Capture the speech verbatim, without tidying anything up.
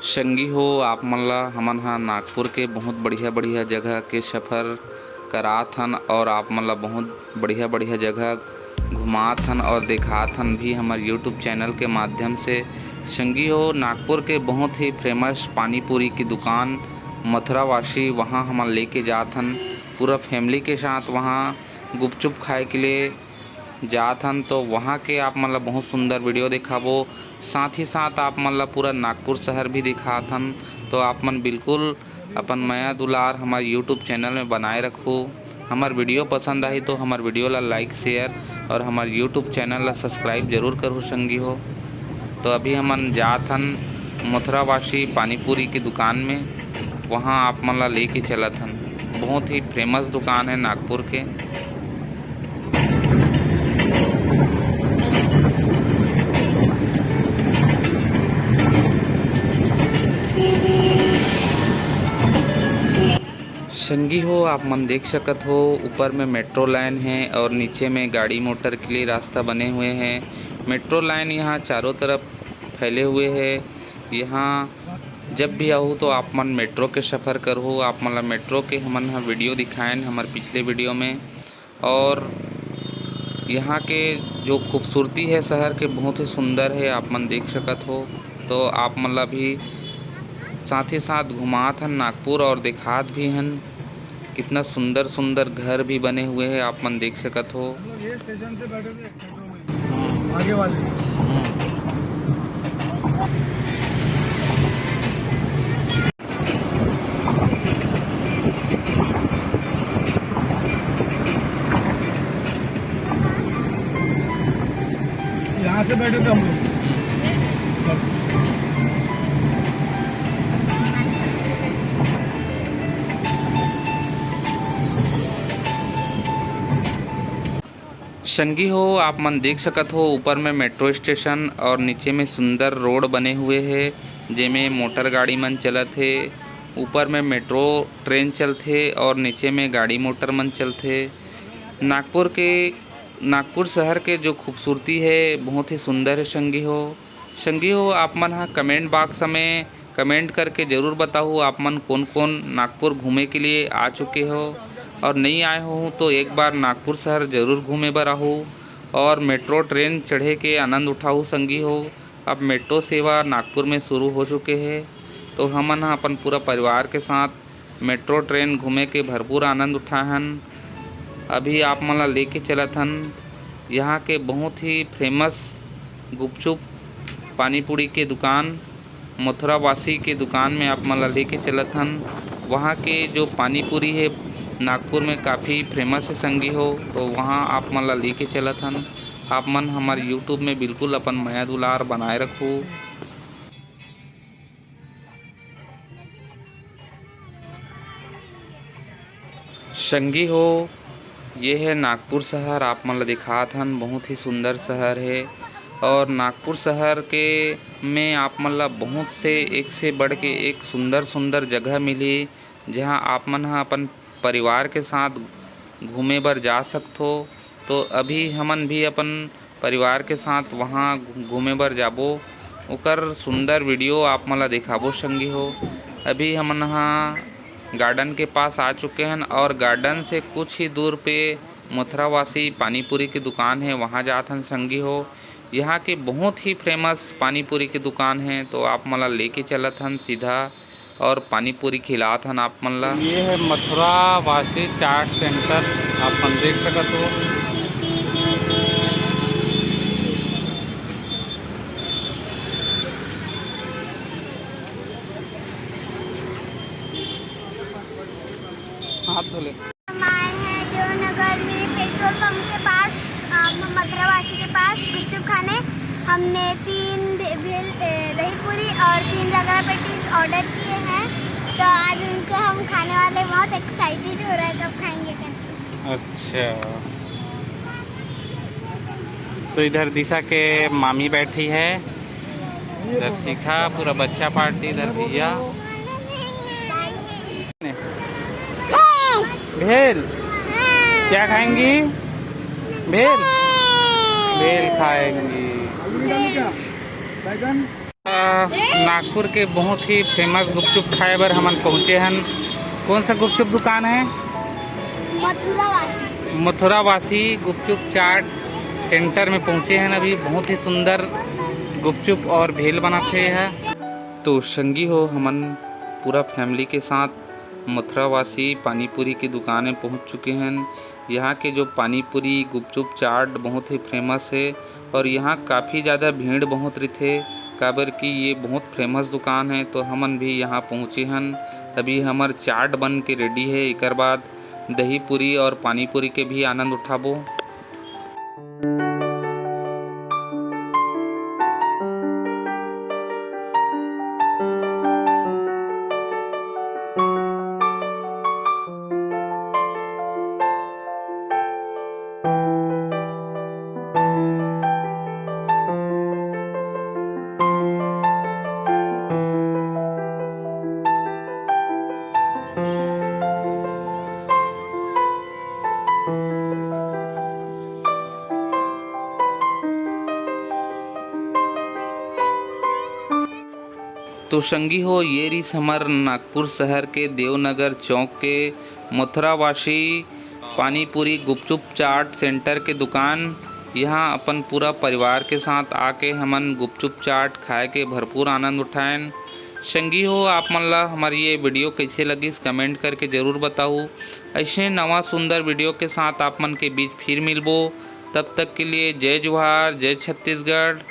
संगी हो, आप मन ला हमन ह नागपुर के बहुत बढ़िया-बढ़िया जगह के सफर करात हन और आप मन ला बहुत बढ़िया-बढ़िया जगह घुमात हन और देखात हन भी हमर YouTube चैनल के माध्यम से। संगी हो, नागपुर के बहुत ही फेमस पानी पूरी की दुकान मथुरावासी, वहाँ हमन लेके जात हन पूरा फैमिली के साथ। वहाँ गुपचुप खाए के लिए जात हन, तो वहाँ के आप मन ला बहुत सुंदर वीडियो दिखाबो। साथ ही साथ आप मन ला पूरा नागपुर शहर भी दिखात हन, तो आप मन बिल्कुल अपन मया दुलार हमारे YouTube चैनल में बनाए रखो। हमार वीडियो पसंद आही तो हमार वीडियो ला लाइक, शेयर और हमार YouTube चैनल ला सब्सक्राइब जरूर करो संगी हो। तो अभी हमन जात हन मथुरावासी पानीपुरी की दुकान में, वहाँ आप मन ला लेके चलत हन। बहुत ही फेमस दुकान है नागपुर के। संगी हो, आप मन देख सकत हो, ऊपर में मेट्रो लाइन है और नीचे में गाड़ी मोटर के लिए रास्ता बने हुए हैं। मेट्रो लाइन यहाँ चारों तरफ फैले हुए है। यहाँ जब भी आहू तो आप मन मेट्रो के सफ़र करहू। आप मन ला मेट्रो के हमन ह वीडियो दिखाएन हमर पिछले वीडियो में। और यहाँ के जो खूबसूरती है शहर के, बहुत ही सुंदर है, आप मन देख सकत हो। तो आप मन ला भी साथ ही साथ घुमात हन नागपुर और दिखात भी हन। कितना सुंदर सुंदर घर भी बने हुए हैं, आप मन देख सकत हो। हम लोग ये स्टेशन से बैठे थे मेट्रो में, आगे वाले। यहाँ से बैठे थे हम लोग। संगी हो, आप मन देख सकत हो, ऊपर में मेट्रो स्टेशन और नीचे में सुंदर रोड बने हुए हे, जेमे मोटर गाड़ी मन चलत हे। ऊपर में मेट्रो ट्रेन चलथे और नीचे में गाड़ी मोटर मन चलथे। नागपुर के, नागपुर शहर के जो खूबसूरती हे, बहुत ही सुंदर हे संगी हो। संगी हो, आप मन ह कमेंट बॉक्स में कमेंट करके जरूर बताहू, आप मन कोन-कोन नागपुर घूमे के लिए आ चुके हो और नहीं आए हो तो एक बार नागपुर शहर जरूर घूमे बर आहू। और मेट्रो ट्रेन चढ़े के आनंद उठाहू संगी हो। अब मेट्रो सेवा नागपुर में शुरू हो चुके हे, तो हमन ह अपन पूरा परिवार के साथ मेट्रो ट्रेन घूमे के भरपूर आनंद उठाए हन। अभी आप मन ला लेके चलत हन यहाँ के बहुत ही फेमस गुपचुप पानीपुरी के दुकान, मथुरावासी के दुकान में आप मन ला लेके चलत हन। वहाँ के जो पानीपुरी हे नागपुर में काफ़ी फेमस हे संगी हो, तो वहाँ आप मन ला लेके चलत हन। आप मन हमर YouTube में बिल्कुल अपन मया दुलार बनाए रखू। संगी हो, ये है नागपुर शहर, आप मन ला दिखात हन, बहुत ही सुंदर शहर है। और नागपुर शहर के में आप मन ला बहुत से एक से बढ़ के एक सुंदर सुंदर जगह मिली, जहाँ आप मन ह अपन परिवार के साथ घूमे बर जा सकथो। तो अभी हमन भी अपन परिवार के साथ वहाँ घूमे बर जाबो, ओकर सुंदर वीडियो आप मन ला दिखाबो संगी हो। अभी हमन ह गार्डन के पास आ चुके हन और गार्डन से कुछ ही दूर पे मथुरावासी पानीपुरी की दुकान है, वहाँ जात हन संगी हो। यहाँ के बहुत ही फेमस पानीपुरी की दुकान है, तो आप मन ला लेके चलत हन सीधा और पानीपुरी खिलात हन आप मन ला। ये है मथुरावासी चाट सेंटर, आप मन देख सकत हो। हाथ धो ले। हम आए हैं देवनगर में पेट्रोल पंप के पास, अ, मथुरावासी के पास गुपचुप खाने। हमने तीन दे-, भेल, ए, दही पूरी और तीन रगड़ा पेटीज ऑर्डर किए हैं, तो आज उनको हम खाने वाले। बहुत एक्साइटेड हो रहा है कब खाएंगे करके। अच्छा, तो इधर दिशा के मामी बैठी है, इधर शिखा, पूरा बच्चा पार्टी, इधर भैया। भेल, क्या खाएंगी? भेल, भेल खाएंगी। बैगन। अ, नागपुर के बहुत ही फेमस गुपचुप खाए बर हमन पहुँचे हन। कौन सा गुपचुप दुकान है? मथुरा वासी। मथुरा वासी गुपचुप चाट सेंटर में पहुँचे हन। अभी बहुत ही सुंदर गुपचुप और भेल बनाते हैं। तो संगी हो, हमन पूरा फैमिली के साथ मथुरा वासी पानी पूरी की दुकान में पहुँच चुके हैं। यहाँ के जो पानी पूरी, गुपचुप, चाट बहुत ही फेमस है और यहाँ काफ़ी ज़्यादा भीड़ बहुत रहिथे, काबर कि ये बहुत फेमस दुकान है। तो हमन भी यहाँ पहुँचे हन। अभी हमर चाट बन के रेडी है, एकर बाद दही पूरी और पानी पूरी के भी आनंद उठाबो। तो संगी हो, ये रिस हमर नागपुर शहर के देवनगर चौक के मथुरावासी पानी पूरी गुपचुप चाट सेंटर के दुकान। यहाँ अपन पूरा परिवार के साथ आके हमन गुपचुप चाट खाए के भरपूर आनंद उठाएन। संगी हो, आप मन ला हमारी ये वीडियो कैसे लगिस, कमेंट करके ज़रूर बताओ। ऐसे नवा सुंदर वीडियो के साथ आप मन के बीच फिर मिलबो। तब तक के लिए जय जोहार, जय छत्तीसगढ़।